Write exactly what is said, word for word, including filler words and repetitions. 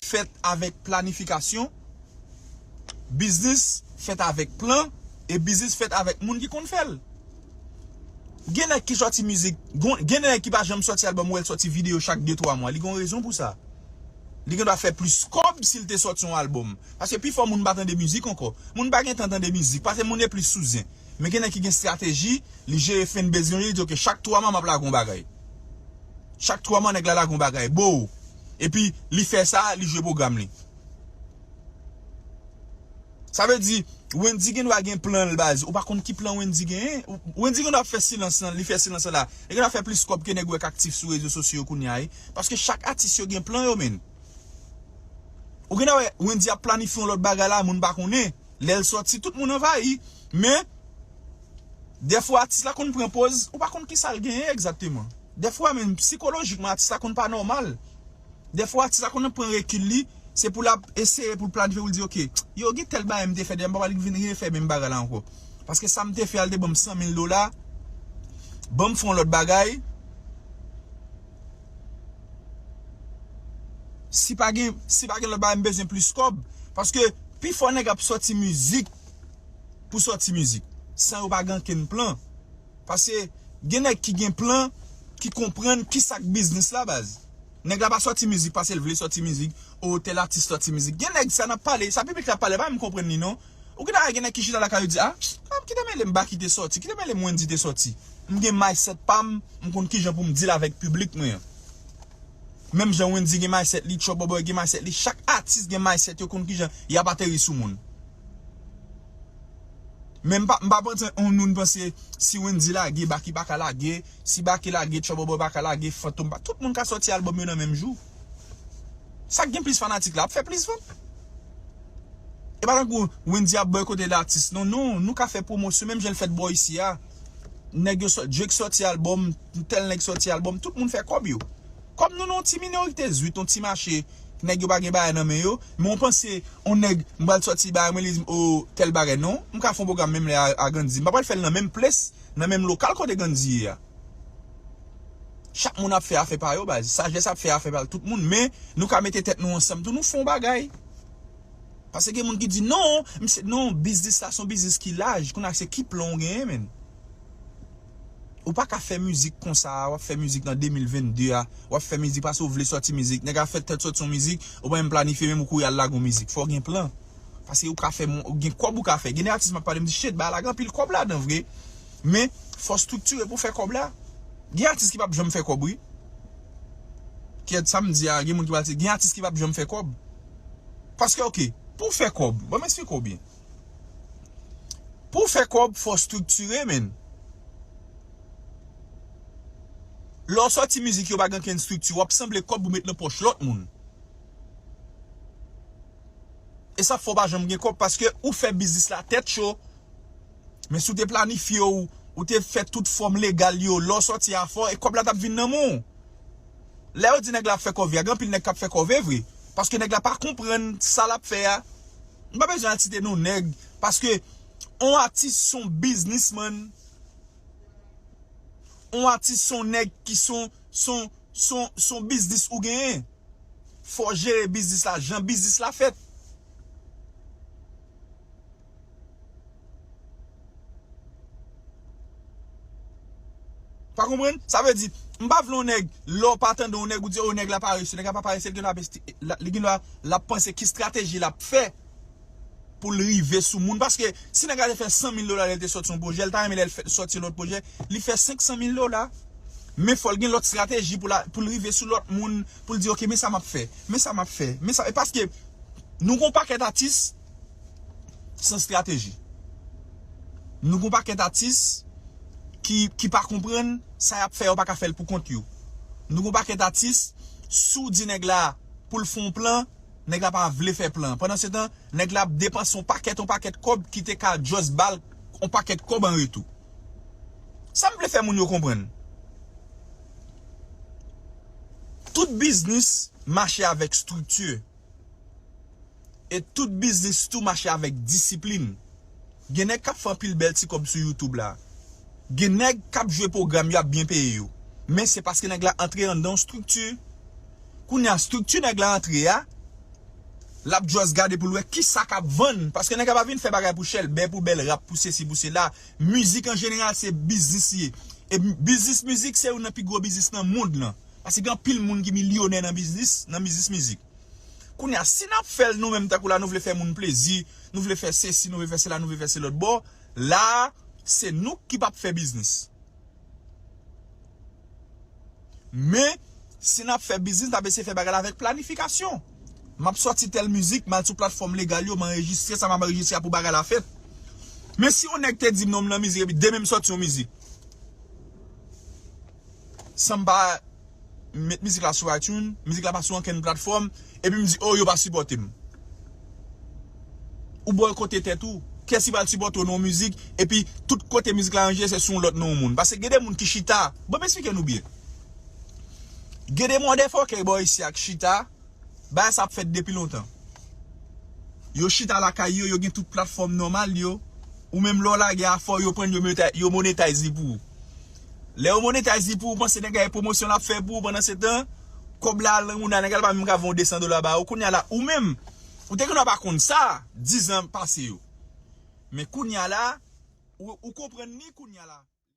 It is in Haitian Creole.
fèt avèk planifikasyon, biznis fèt avèk plan, e biznis fèt avèk moun ki konn fè l. Gen nèg ki sòti mizik, gon- gen nèg ki pa janm sòti albòm, ou wè l sòti videyo chak de twa mwa. Li gen rezon pou sa. Li gen dwa fè plis kòb si l te sòti yon albòm. Paske pifò moun pa tande mizik ankò. Moun pa gen tan tande mizik, paske moun yo plis sou zen. Men gen nèg ki gen estrateji, li jere fen bezwen li, li di, "Ok, chak twa mwa m ap lage yon bagay." Chak twa mwa nèg la lage yon bagay. Bo! Epi, li fè sa, li jwe pwogram li. Sa vle di, Wendy gen dwa gen plan l baz. Ou pa konn ki plan Wendy genyen. Wendy gen dwa ap fè silans lan, li fè silans lan la. Li gen dwa fè plis kòb ke nèg ou wè k aktif sou rezo sosyo yo kounye a, wi. Paske chak atis yo gen plan yo, menn. Ou gen dwa wè, Wendy ap planifye yon lòt bagay la, moun pa konnen. Lè l sòti, tout moun anvayi. Men, dèfwa atis la konn pran pòz, ou pa konn ki sa l genyen egzakteman. Dèfwa menm, sikolojikman, atis la konn pa nòmal. Dèfwa atis la konn pran rekil li, se pou l ap eseye pou l planifye, pou l di, "Ok, yo, gen tèl bagay m te fè deja, m pa pral vin refè menm bagay la ankò. Paske sa m te fè a, l te ban m san mil dola, ban m fè yon lòt bagay. Si pa gen, si pa gen lòt bagay, m bezwen plis kòb." Paske pifò nèg ap sòti mizik pou sòti mizik, san yo pa gen okenn plan. Paske gen nèg ki gen plan, ki konprann ki sa k biznis la, baz. Nèg la pa sòti mizik paske l vle sòti mizik, o tèl atis sòti mizik. Gen nèg sa n ap pale, sa piblik la ap pale, pa menm konprann li non. Ou gen dwa gen nèg ki chita lakay yo di, "Ah, ah, kite mele m Baky te sòti, kite mele m Wendy te sòti. M gen mindset pa m, m konn kijan pou m deal avèk piblik mwen an." Menm jan Wendy gen mindset li, Trouble Boy gen mindset li, chak atis gen mindset yo, konn kijan y ap ateri sou moun. Men m pa, m pa panse on moun panse si Wendy lage, Baky pa ka lage, si Baky lage, Trouble Boy pa ka lage, Fantom pa, tout moun ka sòti albòm yo nan menm jou. Sa k gen plis fanatik la ap fè plis vant. E pa tankou Wendy ap bòykote latis. Non, non, nou ka fè pwomosyon, menm jan l fèt bò isi a. Nèg yo sò-, Drake sòti albòm, tèl nèg sòti albòm, tout moun fè kòb yo. Kòm nou nan yon ti minorite zwit, yon ti mache, nèg yo pa gen bagay nan men yo, men w panse yon nèg, m pral sòti bagay mwen, li di m, "O, tèl bagay." Non, m ka fè yon pwogram menm lè a, a Gandhi. M pa pral fè l nan menm ples, nan menm lokal kote Gandhi ye a. Chak moun ap fè afè pa yo, baz. Sajès ap fè afè pa l, tout moun, men nou ka mete tèt nou ansanm tou, nou fè yon bagay. Paske gen moun ki di, "Non, misye, non, biznis la se yon biznis ki laj." Kounye a se ki plan w genyen, menn? Ou pa ka fè mizik konsa a, w ap fè mizik nan de mil vennde a, w ap fè mizik paske w vle sòti mizik. Nèg la fè tèt sòti yon mizik, ou pa menm planifye, menm ou kouri al lage yon mizik. Fò w gen plan. Paske ou ka fè, ou gen kòb ou ka fè. Gen de atis m ap pale, m di, "Shit, bagay la gen anpil kòb ladan vre." Men, fò w estriktire pou w fè kòb la. Gen atis ki p ap janm fè kòb, wi. Kèt, sa m di a, gen moun ki pral di, gen atis ki p ap janm fè kòb. Paske, ok, pou w fè kòb, ban m eksplike w byen. Pou w fè kòb, fò w estriktire, menn. Lè w sòti mizik yo pa gen okenn estrikti, w ap sanble kòb ou met nan pòch lòt moun. E sa fè w pa janm gen kòb, paske ou fè biznis la tèt cho. Men si w te planifye w, ou te fè tout fòm legal yo, lè w sòti a fò, e kòb la t ap vin nan men w. Lè yo di nèg la ap fè kòve a, gen anpil nèg k ap fè kòve vre. Paske nèg la pa konprann sa l ap fè a. M pa bezwen al site non nèg, paske on atis se on biznismann. On atis se on nèg ki se on, se on, se on, se on biznis ou genyen. Fò w jere biznis la, jan biznis la fèt. Pa konprann? Sa vle di, m pa vle yon nèg, lè w pa tande yon nèg, ou di, "O, nèg la parese, nèg la pa parese," li gen dwa ap esti-, la- li gen dwa, l ap panse ki estrateji l ap fè pou l rive sou moun. Paske si nèg la te fè san mil dola lè l te sòti yon pwojè, l ta renmen lè l fè, sòti lòt pwojè, li fè senk san mil dola. Men fò l gen lòt estrateji pou la, pou l rive sou lòt moun, pou l di, "Ok, men sa m ap fè, men sa m ap fè, men sa." E paske nou gon pakèt atis san estrateji. Nou gon pakèt atis ki, ki pa konprann sa y ap fè, yo pa ka fè l pou kont yo. Nou gon pakèt atis, si w di nèg la pou l fè yon plan, nèg la pa vle fè plan. Pandan se tan, nèg la ap depanse yon pakèt, yon pakèt kòb ki te ka just ba l yon pakèt kòb an retou. Sa m vle fè moun yo konprann. Tout biznis mache avèk estrikti. E tout biznis tou mache avèk disiplin. Gen nèg k ap fè anpil bèl ti kòb sou YouTube la. Gen nèg k ap jwe pwogram yo ap byen peye yo. Men se paske nèg la antre anndan yon estrikti. Kounye a, estrikti nèg la antre a, L ap just gade pou l wè kisa k ap vann. Paske nèg la pa vin fè bagay pou chèlbè, pou bèl rap, pou sesi, pou sela. Mizik an jeneral se biznis li ye. E biznis mizik se youn nan pi gwo biznis nan mond lan. Paske gen anpil moun ki milyonè nan biznis, nan biznis mizik. Kounye a, si n ap fè l nou menm tankou la, nou vle fè moun plezi, nou vle fè sesi, nou vle fè sela, nou vle fè se lòt bò, la, se nou ki p ap fè biznis. Men, si n ap fè biznis, n ap eseye fè bagay la avèk planifikasyon. M ap sòti tèl mizik, m al sou platfòm legal yo, m anrejistre sa m ap anrejistre a pou bagay la fèt. Men si yon nèg te di m non m nan mizik, epi demen m sòti yon mizik, san m pa met mizik la sou iTunes, mizik la pa sou ankenn platfòm, epi m di, oh, yo pa sipòte m. Ou bòykote tèt ou. Kiyès ki pral sipòte w nan yon mizik, epi tout kote mizik la ranje, se sou yon lòt non yon moun? Paske gen de moun ki chita. Bon, m esplike nou byen. Gen de motherfucker bò isi a k chita, bagay sa ap fèt depi lontan. Yo chita lakay yo, yo gen tout platfòm nòmal yo. Ou menm lè w lage afè w, yo pran l, yo monetize, yo monetize li pou ou. Lè yo monetize li pou ou, panse nèg la e pwomosyon l ap fè pou ou pandan se tan, kòb la al nan moun la, nèg la pa menm ka voye yon de san dola ba ou. Kounye a la, ou menm, ou te gen dwa pa konn sa, diz an pase yo. Men kounye a la, ou, ou konprann li kounye a la.